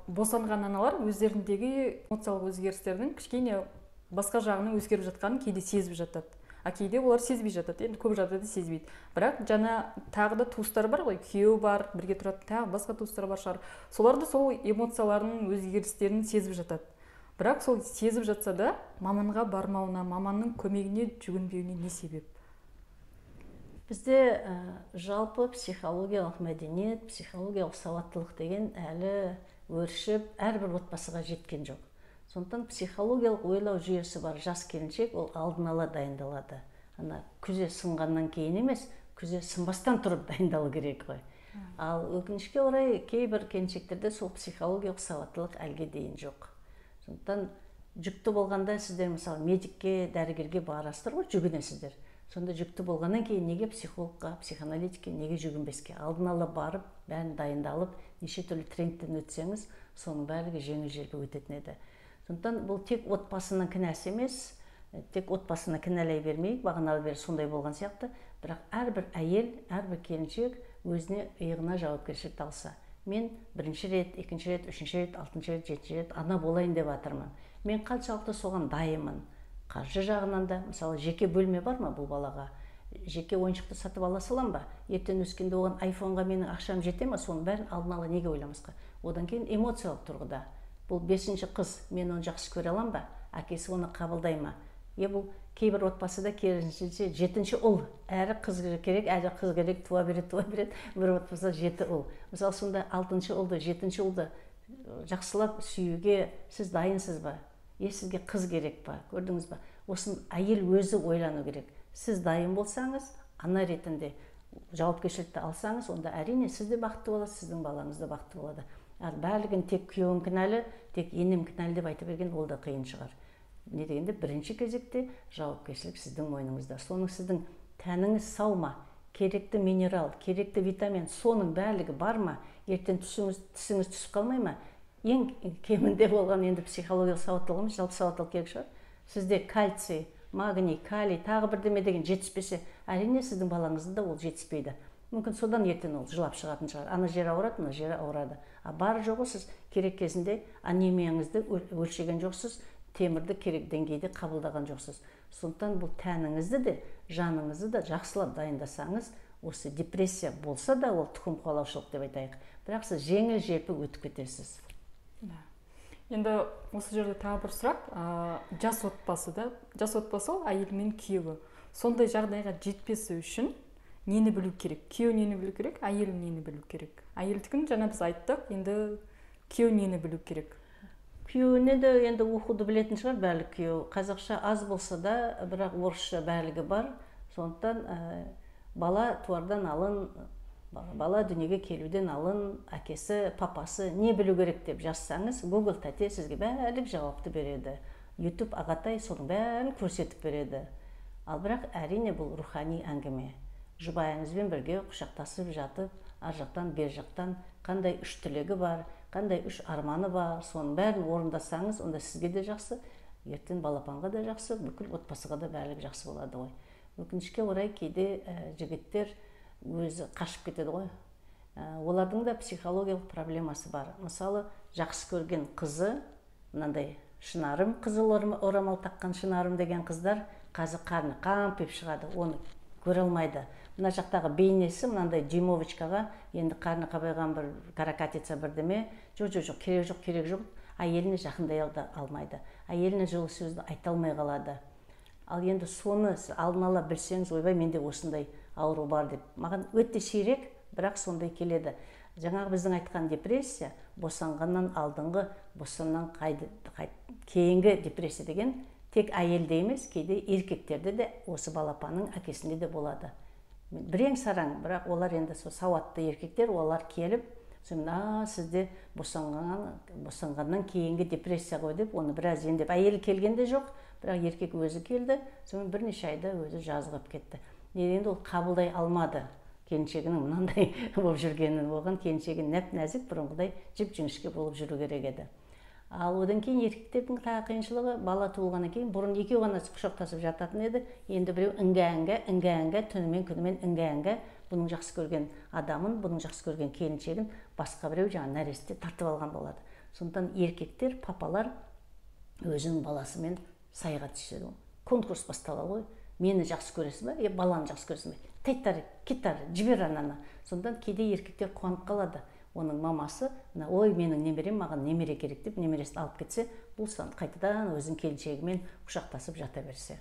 Босанған аналар өздеріндегі эмоциялық өзгерістердің кішкене басқа жағының өзгеріп жатқанын кейде сезіп жатады. А кейде олар сезбей жатады, енді көп жағдайда сезбейді. Бірақ жаңа тағы да туыстар бар ғой, күйеуі бар, бірге тұратын тағы басқа туыстар бар шығар. Солар да сол эмоцияларының өзгерістерін сезіп жатады. Бірақ сол сезіп жатса да маманға бармауына, маманның көмегіне жүгінбеуіне не себеп? Бізде жалпы психологиялық мәдениет, психологиялық сауаттылық деген әлі өршіп, әрбір отбасыға жеткен жоқ. Сондықтан психологиялық ойлау жүйесі бар жас келіншек ол алдын ала дайындалады. Ана күзе сынғаннан кейін емес, күзе сынбастан тұрып дайындалу керек қой. Ал өкінішке орай кейбір келіншектерде сол психологиялық сауаттылық әлге дейін жоқ. Сондықтан жүкті болғанда сіздер мысалы медикке, дәрігерге барасыздар ғой, жүгінесіздер. Сонда жүкті болғаннан кейін неге психологқа, психоаналитикке неге жүгінбеске? Алдын ала барып, бәрін дайындалып, неше түрлі тренингтен өтсеңіз, соның барлығы жеңіл-желпі өтетін еді. Сондықтан бұл тек отбасының кінәсі емес, тек отбасыны кінәлай бермейік, бағаналы бері сондай болған сияқты, бірақ әрбір әйел, әрбір келіншек өзіне иығына жауапкершілікті алса. Мен бірінші рет, екінші рет, үшінші рет, алтыншы рет, жетінші рет ана болайын деп жатырмын. Мен қаншалықты соған дайынмын? Қаржы жағынан да, мысалы, жеке бөлме бар ма бұл балаға? Жеке ойыншықты сатып ала салам ба? Ертең өскенде оған айфонға менің ақшам жете ма? Соның бәрін алдын ала неге ойламасқа? Одан кейін эмоциялық тұрғыда. Бұл бесінші қыз, мен оны жақсы көре алам ба? Әкесі оны қабылдай ма? Бұл кейбір отбасыда керісінше жетінші ұл, әрі қыз керек, әрі қыз керек, туа береді, туа береді. Бір отбасыда жеті ұл. Мысалы, сонда алтыншы ұлды, жетінші ұлды жақсылап сүюге сіз дайынсыз ба? Сізге қыз керек па? Көрдіңіз ба? Осын әйел өзі ойлану керек. Сіз дайын болсаңыз, ана ретінде жауапкершілікті алсаңыз, онда әрине сіз де бақытты боласыз, сіздің балаңыз да бақытты болады. Ал барлығын тек күйеуім кінәлі, тек енем кінәлі деп айта берген ол да қиын шығар. Не дегенде бірінші кезекте жауапкершілік сіздің мойныңызда. Соның сіздің тәніңіз сау ма? Керекті минерал, керекті витамин, соның барлығы бар ма? Ертең тісіңіз түсіп қалмай ма? Ең кемінде болған енді психологиялық сауаттылық емес, жалпы сауаттылық керек шығар. Сізде кальций, магний, калий, тағы бірдеме деген жетіспесе, әрине сіздің балаңызда да ол жетіспейді. Мүмкін содан ертең ол жылап шығатын шығар. Ана жері ауырады, мына жері ауырады. А бар жоғы сіз керек кезінде анемияңызды өлшеген жоқсыз, темірді керек деңгейде қабылдаған жоқсыз. Сондықтан бұл тәніңізді де, жаныңызды да жақсылап дайындасаңыз, осы депрессия болса да ол тұқым қуалаушылық деп айтайық. Бірақ сіз жеңіл-желпі өтіп кетесіз. Енді осы жерде тағы бір сұрақ, жас отбасы да, жас отбасы ол әйел мен күйеуі. Сондай жағдайға жетпесі үшін нені білу керек? Күйеу нені білу керек, әйел нені білу керек? Әйелдікін жаңа біз айттық, енді күйеу нені білу керек? Күйеуіне де енді оқуды білетін шығар барлық күйеу. Қазақша аз болса да, бірақ орысша барлығы бар. Сондықтан бала туардан алын, бала дүниеге келуден алын, әкесі, папасы не білу керек деп жазсаңыз, Google тәте сізге барлық жауапты береді. YouTube ағатай соның бәрін көрсетіп береді. Ал бірақ әрине бұл рухани әңгіме. Жұбайыңызбен бірге құшақтасып жатып, ар жақтан, бер жақтан қандай үш тілегі бар, қандай үш арманы бар, соның бәрін орындасаңыз, онда сізге де жақсы, ертең балапанға да жақсы, бүкіл отбасыға да барлығы жақсы болады ғой. Өкінішке орай кейде жігіттер өзі қашып кетеді ғой. Олардың да психологиялық проблемасы бар. Мысалы, жақсы көрген қызы, мынандай шынарым, қызыл орамал таққан шынарым деген қыздар қазір қарны қампиып шығады, оны көре алмайды. Мына жақтағы бейнесі мынандай дюймовочкаға, енді қарны қабайған бір каракатица бірдеме, жоқ, жоқ, жоқ, керек жоқ, керек жоқ, әйеліне жақындай алмайды. Әйеліне жылы сөзді айта алмай қалады. Ал енді соны алдын ала білсеңіз, ойбай, менде осындай ауру бар деп. Маған өте сирек, бірақ сондай келеді. Жаңағы біздің айтқан депрессия, босанғаннан алдыңғы, босаннан кейінгі депрессия деген тек әйелде емес, кейде еркектерде де, осы балапанның әкесінде де болады. Бірең сараң, бірақ олар енді сол сауатты еркектер, олар келіп, сонымен, сізде босанғаннан кейінгі депрессия ғой деп, оны біраз емдеп, әйелі келгенде жоқ, бірақ еркек өзі келді, сонымен бірнеше айда өзі жазығып кетті. Енді ол қабылдай алмады келіншегінің мынандай болып жүргенін, оған келіншегі нәп-нәзік бұрынғыдай жіп-жіңішке болып жүру керек еді. Ал одан кейін еркектердің тағы қиыншылығы, бала туылғаннан кейін бұрын екеу ғана құшақтасып жататын еді, енді біреу іңгә-іңгә, іңгә-іңгә, түнімен күнімен іңгә-іңгә, бұның жақсы көрген адамын, бұның жақсы көрген келіншегін басқа біреу жаңа нәресте тартып алған болады. Сондықтан еркектер, папалар өзінің баласымен сайға түседі. Конкурс басталады ғой. Мені жақсы көресің бе? Баланы жақсы көресің бе? Тәйттары, кеттары, жібер ананы. Сондықтан кейде еркектер қуанып қалады. Оның мамасы, ой, менің немерем, маған немере керек деп немересін алып кетсе, бұл қайтадан өзінің келіншегімен құшақтасып жата берсе.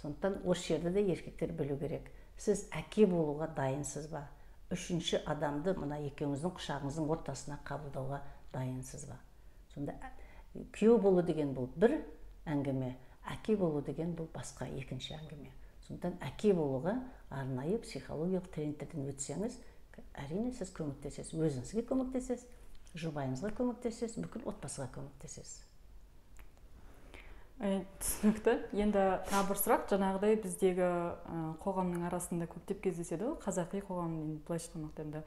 Сондықтан осы жерде де еркектер білу керек. Сіз әке болуға дайынсыз ба? Үшінші адамды мына екеуіңіздің құшағыңыздың ортасына қабылдауға дайынсыз ба? Сонда күйеу болу деген бұл бір әңгіме, әке болу деген бұл басқа екінші әңгіме. Сондықтан әке болуға арнайы психологиялық тренингтерден өтсеңіз, әрине сіз көмектесесіз, өзіңізге көмектесесіз, жұбайыңызға көмектесесіз, бүкіл отбасыға көмектесесіз. Түсінікті. Енді тағы бір сұрақ, жаңағыдай біздегі қоғамның арасында көптеп кездеседі ғой, қазақи қоғам, былайша айтқанда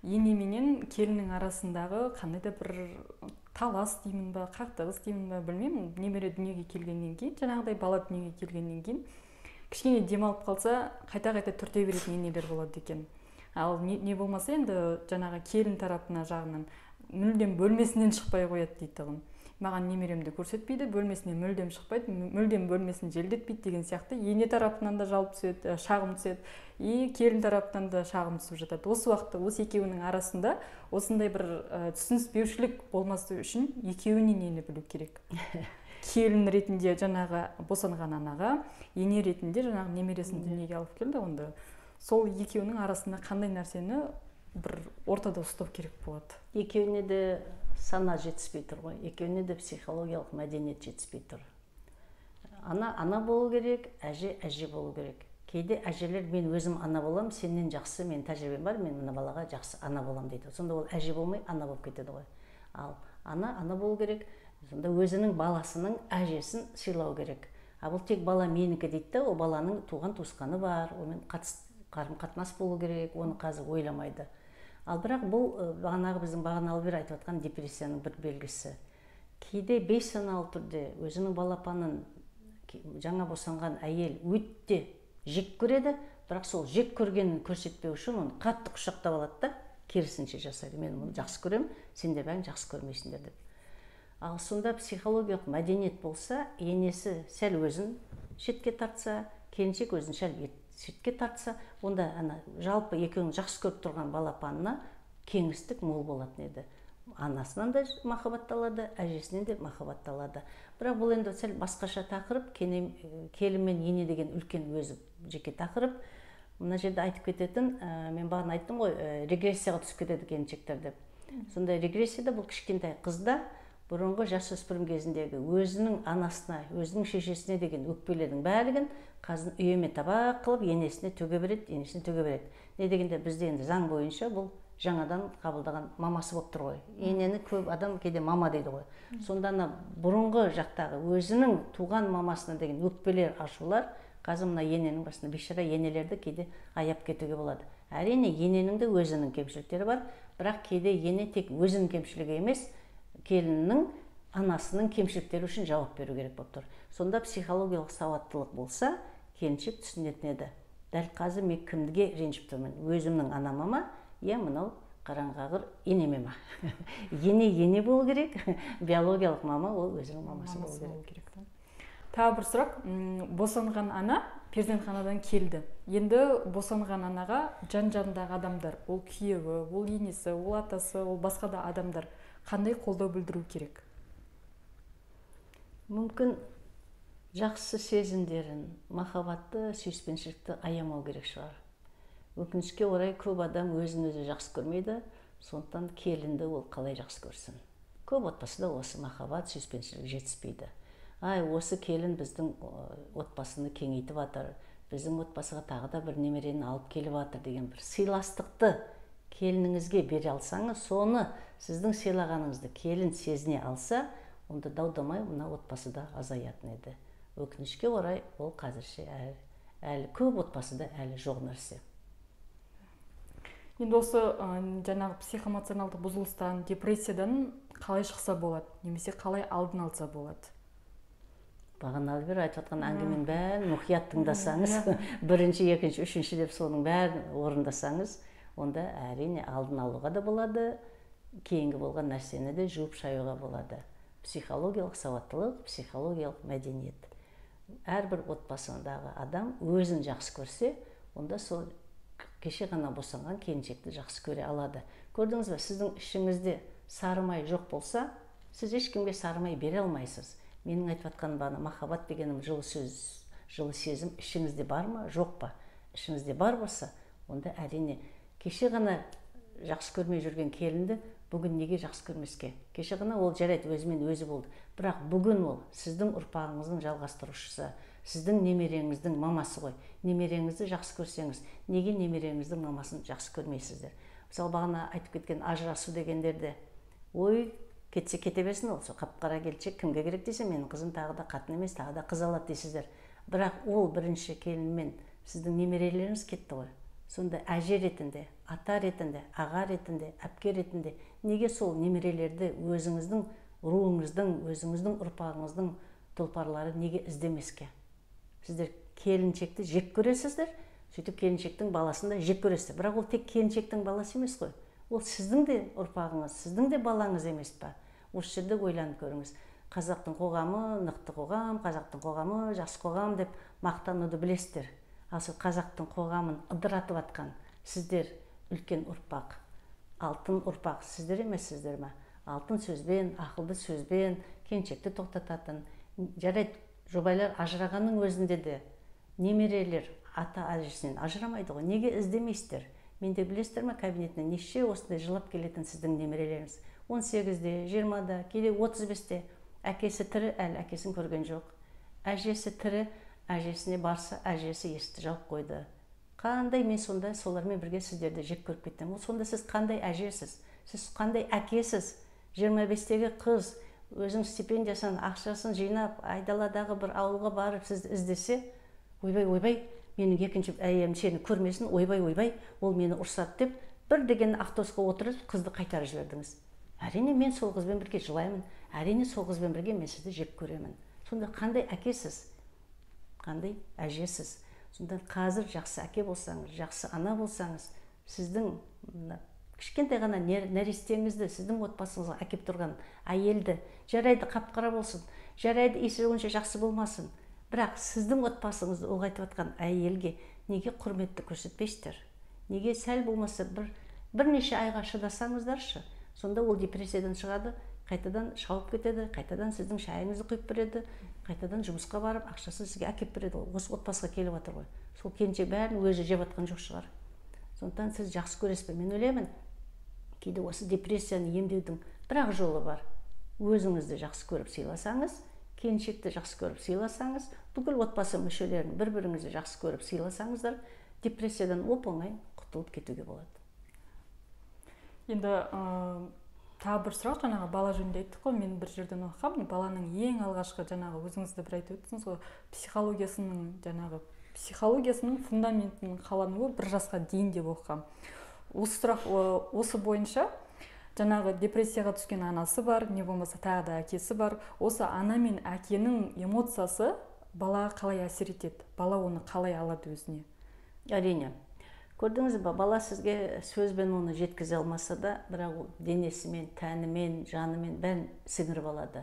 енді ене менен келіннің арасындағы қандай да бір талас деймін ба, қақтығыс деймін ба, білмеймін. Немере дүниеге келгеннен кейін, жаңағыдай бала дүниеге келгеннен кейін кішкене демалып қалса, қайта-қайта түрте беретін енелер болады екен. Ал не болмаса енді жаңағы келін тарапына жағынан мүлдем бөлмесінен шықпай қояды дейтұғын. Маған немеремді көрсетпейді, бөлмесінен мүлдем шықпайды, мүлдем бөлмесін желдетпейді деген сияқты ене тарапынан да жалып түседі, шағым түседі, и келін тарапынан да шағым түсіп жатады. Осы уақытта осы екеуінің арасында осындай бір түсініспеушілік болмасы үшін екеуіне нені білу керек? Келін ретінде жаңағы босанған анаға, ене ретінде жаңағы немересін дүниеге алып келді, онда сол екеуінің арасында қандай нәрсені бір ортада ұстау керек болады? Екеуіне де сана жетіспей тұр ғой, екеуіне де психологиялық мәдениет жетіспей тұр. Ана ана болу керек, әже әже болу керек. Кейде әжелер мен өзім ана болам, сенен жақсы, мен тәжірибем бар, мен мына балаға жақсы ана болам дейді. Сонда ол әже болмай ана болып кетеді ғой. Ал ана ана болу керек, сонда өзінің баласының әжесін сыйлау керек. А бұл тек бала менікі дейді де, ол баланың туған туысқаны бар, онымен қарым-қатынас болу керек, оны қазір ойламайды. Ал бірақ бұл бағанағы біздің бағаналы бері айтып жатқан депрессияның бір белгісі. Кейде бейсаналы түрде өзінің балапанын жаңа босанған әйел өте жек көреді, бірақ сол жек көргенін көрсетпеу үшін оны қатты құшақтап алады да, керісінше жасайды. Мен мұны жақсы көремін, сендер бәрін жақсы көрмейсіңдер деп. Ал сонда психологиялық мәдениет болса, енесі сәл өзін шетке тартса, келіншек өзін сәл шетке тартса, онда ана жалпы екеуінің жақсы көріп тұрған балапанына кеңістік мол болатын еді. Анасынан да махаббатталады, әжесінен де махаббатталады. Бірақ бұл енді сәл басқаша тақырып, келін мен ене деген үлкен өзі жеке тақырып. Мына жерде айтып кететін, мен бағана айттым ғой, регрессияға түсіп кетеді келіншектер деп. Сондай регрессияда бұл кішкентай қызда бұрынғы жасөспірім кезіндегі өзінің анасына, өзінің шешесіне деген өкпелердің барлығын қазір үйеме табақ қылып енесіне төге береді, енесіне төге береді. Не дегенде бізде енді заң бойынша бұл жаңадан қабылдаған мамасы болып тұр ғой. Енені көп адам кейде мама дейді ғой. Сонда ана бұрынғы жақтағы өзінің туған мамасына деген өкпелер, ашулар қазір мына ененің басына, бейшара енелерді кейде аяп кетуге болады. Әрине ененің де өзінің кемшіліктері бар, бірақ кейде ене тек өзінің кемшілігі емес, келіннің анасының кемшіліктері үшін жауап беру керек болып тұр. Сонда психологиялық сауаттылық болса, келіншек түсінетін еді. Дәл қазір мен кімге ренжіп тұрмын? Өзімнің анама ма, я мынау қараңғағыр енеме ма? Ене ене болу керек, биологиялық мама ол өзінің мамасы болу керек. Тағы бір сұрақ, босанған ана перзентханадан келді. Енді босанған анаға жан-жағындағы адамдар, ол күйеуі, ол енесі, ол атасы, ол басқа да адамдар қандай қолдау білдіру керек? Мүмкін жақсы сезімдерін, махаббатты, сүйіспеншілікті аямау керек шығар. Өкінішке орай көп адам өзін өзі жақсы көрмейді, сондықтан келінді ол қалай жақсы көрсін. Көп отбасыда осы махаббат, сүйіспеншілік жетіспейді. Ай, осы келін біздің отбасыны кеңейтіп жатыр, біздің отбасыға тағы да бір немерені алып келіп жатыр деген бір сыйластықты келініңізге бере алсаңыз, соны сіздің сыйлағаныңызды келін сезіне алса, онда дау-дамай мына отбасыда азаятын еді. Өкінішке орай ол қазірше әлі көп отбасыда әлі жоқ нәрсе. Енді осы жаңағы психоэмоционалдық бұзылыстан, депрессиядан қалай шықса болады, немесе қалай алдын алса болады? Бағаналы бері айтып жатқан әңгіменің бәрін мұқият тыңдасаңыз, бірінші, екінші, үшінші деп соның бәрін орындасаңыз, онда әрине алдын алуға да болады, Кейінгі болған нәрсені де жуып шаюға болады. Психологиялық сауаттылық, психологиялық мәдениет. Әрбір отбасындағы адам өзін жақсы көрсе, онда сол кеше ғана босанған келіншекті жақсы көре алады. Көрдіңіз бе, сіздің ішіңізде сары май жоқ болса, сіз ешкімге сары май бере алмайсыз. Менің айтып жатқаным бағана махаббат дегенім жылы сөз, жылы сезім ішіңізде бар ма, жоқ па? Ішіңізде бар болса, онда әрине кеше ғана жақсы көрмей жүрген келінді бүгін неге жақсы көрмеске? Кеше ғана ол жарайды өзімен өзі болды. Бірақ бүгін ол сіздің ұрпағыңыздың жалғастырушысы, сіздің немереңіздің мамасы ғой. Немереңізді жақсы көрсеңіз, неге немереңіздің мамасын жақсы көрмейсіздер? Мысалы, бағана айтып кеткен ажырасу дегендерде, ой, кетсе кете берсін ол, сол қап-қара келіншек кімге керек десе, менің қызым тағы да қатын емес, тағы да қыз алады дейсіздер. Бірақ ол бірінші келінмен сіздің немерелеріңіз кетті ғой. Сонда әже ретінде, ата ретінде, аға ретінде, әпке ретінде неге сол немерелерді өзіңіздің руыңыздың, өзіңіздің ұрпағыңыздың тұлпарлары неге іздемеске? Сіздер келіншекті жек көресіздер, сөйтіп келіншектің баласын да жек көресіздер. Бірақ ол тек келіншектің баласы емес қой. Ол сіздің де ұрпағыңыз, сіздің де балаңыз емес па? Осы жерде ойланып көріңіз. Қазақтың қоғамы мықты қоғам, қазақтың қоғамы жақсы қоғам деп мақтануды білесіздер. Ал сол қазақтың қоғамын ыдыратып атқан сіздер үлкен ұрпақ, алтын ұрпақ сіздер емессіздер ме? Алтын сөзбен, ақылды сөзбен келіншекті тоқтататын. Жарайды, жұбайлар ажырағанның өзінде де немерелер ата әжесінен ажырамайды ғой. Неге іздемейсіздер? Менде білесіздер ме, кабинетіне неше осындай жылап келетін сіздің немерелеріңіз? 18-де, 20-да, кейде 35-те әкесі тірі, әлі әкесін көрген жоқ. Әжесі тірі, әжесіне барса, әжесі есікті жауып қойды. Қандай мен сонда солармен бірге сіздерді жек көріп кеттім. Ол сонда сіз қандай әжесіз, сіз қандай әкесіз? 25-тегі қыз өзінің стипендиясын, ақшасын жинап, айдаладағы бір ауылға барып сізді іздесе, ойбай, ойбай, менің екінші әйелім сені көрмесін, ойбай, ойбай, ол мені ұрсады деп бір деген автобусқа отырып қызды қайтарып жібердіңіз. Әрине мен сол қызбен бірге жылаймын, әрине сол қызбен бірге мен сізді жек көремін. Сонда қандай әкесіз, қандай әжесіз? Сонда қазір жақсы әке болсаңыз, жақсы ана болсаңыз, сіздің кішкентай ғана нәрестеңізді сіздің отбасыңызға әкеп тұрған әйелді, жарайды қап-қара болсын, жарайды иісі онша жақсы болмасын, бірақ сіздің отбасыңызды ұлғайтып жатқан әйелге неге құрметті көрсетпейсіздер? Неге сәл болмаса бірнеше айға шыдасаңыздаршы, сонда ол депрессиядан шығады, қайтадан шауып кетеді, қайтадан сіздің шайыңызды құйып береді, қайтадан жұмысқа барып ақшасын сізге әкеп береді. Осы отбасыға келіп жатыр ғой. Сол келіншек бәрін өзі жеп жатқан жоқ шығар. Сондықтан сіз жақсы көресіз бе? Мен ойлаймын, кейде осы депрессияны емдеудің бір-ақ жолы бар. Өзіңізді жақсы көріп сыйласаңыз, келіншекті жақсы көріп сыйласаңыз, бүкіл отбасы мүшелерін бір-біріңізді жақсы көріп сыйласаңыздар, депрессиядан оп-оңай құтылып кетуге болады. Енді тағы бір сұрақ, жаңағы бала жөнінде айттық қой, мен бір жерден оқығанмын, баланың ең алғашқы жаңағы өзіңіз де бір айтып өттіңіз ғой, психологиясының жаңағы психологиясының фундаментінің қалануы 1 жасқа дейін деп оқығам. Осы сұрақ осы бойынша жаңағы депрессияға түскен анасы бар, не болмаса тағы да әкесі бар. Осы ана мен әкенің эмоциясы балаға қалай әсер етеді? Бала оны қалай алады өзіне? Әрине. Көрдіңіз бе, бала сізге сөзбен оны жеткізе алмаса да, бірақ ол денесімен, тәнімен, жанымен бәрін сіңіріп алады.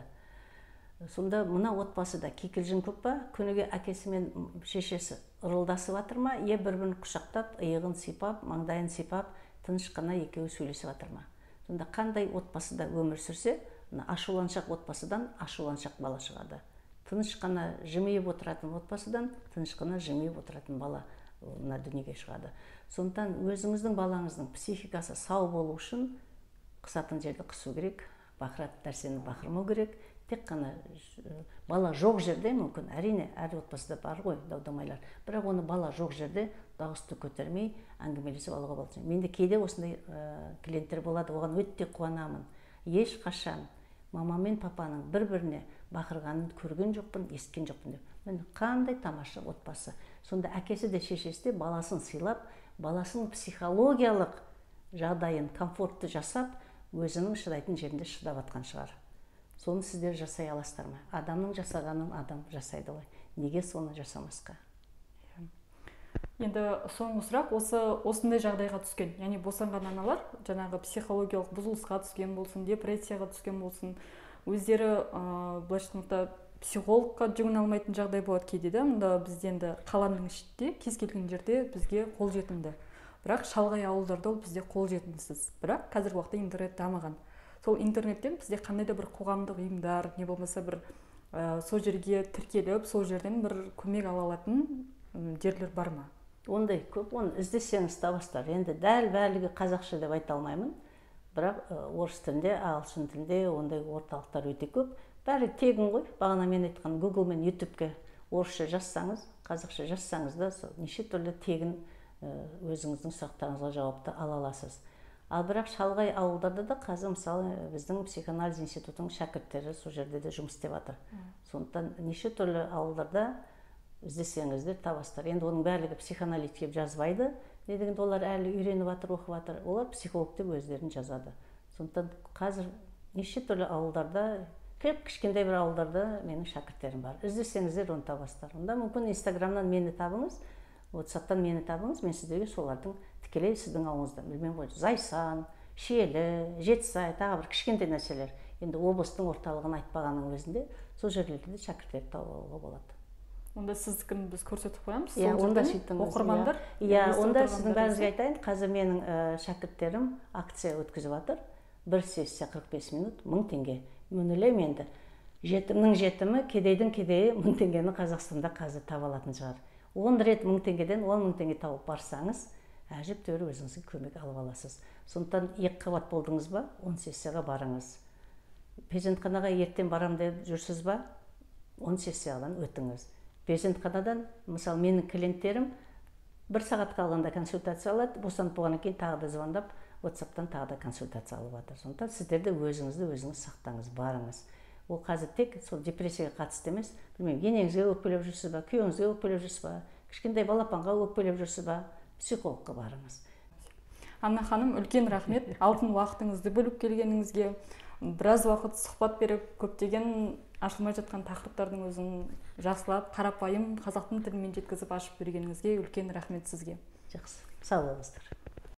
Сонда мына отбасыда кикілжің көп па? Күніге әкесі мен шешесі ырылдасып жатыр ма? Е бір-бірін құшақтап, иығын сипап, маңдайын сипап, тыныш қана екеуі сөйлесіп жатыр ма? Сонда қандай отбасыда өмір сүрсе, мына ашуланшақ отбасыдан ашуланшақ бала шығады. Тыныш қана жымиып отыратын отбасыдан тыныш қана жымиып отыратын бала мына дүниеге шығады. Сондықтан өзіңіздің балаңыздың психикасы сау болу үшін қысатын жерді қысу керек, бақыратын нәрсені бақырмау керек. Тек қана бала жоқ жерде мүмкін, әрине әр отбасыда бар ғой дау-дамайлар, бірақ оны бала жоқ жерде дауысты көтермей әңгімелесіп алуға болады. Менде кейде осындай клиенттер болады, оған өте қуанамын. Ешқашан мама мен папаның бір-біріне бақырғанын көрген жоқпын, естіген жоқпын деп. Міне қандай тамаша отбасы. Сонда әкесі де шешесі де баласын сыйлап, баласының психологиялық жағдайын комфортты жасап, өзінің шыдайтын жерінде шыдап атқан шығар. Соны сіздер жасай аласыздар ма? Адамның жасағанын адам жасайды ғой. Неге соны жасамасқа? Енді соңғы сұрақ, осындай жағдайға түскен, яғни босанған аналар жаңағы психологиялық бұзылысқа түскен болсын, депрессияға түскен болсын, өздері былайша айтқанда психологқа жүгіне алмайтын жағдай болады кейде де. Мұнда бізде енді қаланың ішінде кез келген жерде бізге қолжетімді, бірақ шалғай ауылдарда ол бізде қолжетімсіз. Бірақ қазіргі уақытта интернет дамыған. Сол интернеттен бізде қандай да бір қоғамдық ұйымдар, не болмаса бір сол жерге тіркеліп, сол жерден бір көмек ала алатын жерлер бар ма? Ондай көп, оны іздесеңіз табасыздар. Енді дәл барлығы қазақша деп айта алмаймын, бірақ орыс тілінде, ағылшын тілінде ондай орталықтар өте көп. Бәрі тегін ғой. Бағана мен айтқан Google мен YouTube-ке орысша жазсаңыз, қазақша жазсаңыз да сол неше түрлі тегін өзіңіздің сұрақтарыңызға жауапты ала аласыз. Ал бірақ шалғай ауылдарда да қазір мысалы біздің психоанализ институтының шәкірттері сол жерде де жұмыс істеп жатыр. Сондықтан неше түрлі ауылдарда іздесеңіздер табасыздар. Енді оның барлығы психоаналитик деп жазбайды. Не дегенде олар әлі үйреніп жатыр, оқып жатыр. Олар психолог деп өздерін жазады. Сондықтан қазір неше түрлі ауылдарда, кішкентай бір ауылдарда менің шәкірттерім бар. Іздесеңіздер оны табасыздар. Онда мүмкін Инстаграмнан мені табыңыз, WhatsApp'тан мені табыңыз, мен сіздерге солардың тікелей сіздің ауылыңыздан, білмеймін ғой, Зайсан, Шиелі, Жетісай, тағы бір кішкентай нәрселер. Енді облыстың орталығын айтпағанның өзінде сол жерлерде де шәкірттерді тауып алуға болады. Онда сіздікін біз көрсетіп қоямыз. Иә, онда сөйтіңіз. Оқырмандар. Иә, онда сіздің бәріңізге айтайын, қазір менің шәкірттерім акция өткізіп жатыр. Бір сессия 45 минут, 1000 теңге. Мен ойлаймын енді, жетімнің жетімі, кедейдің кедейі 1000 теңгені Қазақстанда қазір таба алатын шығар. 10 рет 1000 теңгеден 10 000 теңге тауып барсаңыз, әжептәуір өзіңізге көмек алып аласыз. Сондықтан екі қабат болдыңыз ба, 10 сессияға барыңыз. Перзентханаға ертең барам деп жүрсіз ба, 10 сессиядан өтіңіз. Перзентханадан, мысалы, менің клиенттерім бір сағат қалғанда консультация алады, босанып болғаннан кейін тағы да звондап, WhatsApp'тан тағы да консультация алып жатыр. Сондықтан сіздер де өзіңізді өзіңіз сақтаңыз, барыңыз. Ол қазір тек сол депрессияға қатысты емес, білмеймін, енеңізге өкпелеп жүрсіз ба, күйеуіңізге өкпелеп жүрсіз ба, кішкентай балапанға өкпелеп жүрсіз ба, психологқа барыңыз. Анна ханым, үлкен рахмет, алтын уақытыңызды бөліп келгеніңізге, біраз уақыт сұхбат беріп, көптеген ашылмай жатқан тақырыптардың өзін жақсылап, қарапайым қазақтың тілімен жеткізіп ашып бергеніңізге үлкен рахмет сізге. Жақсы, сау болыңыздар.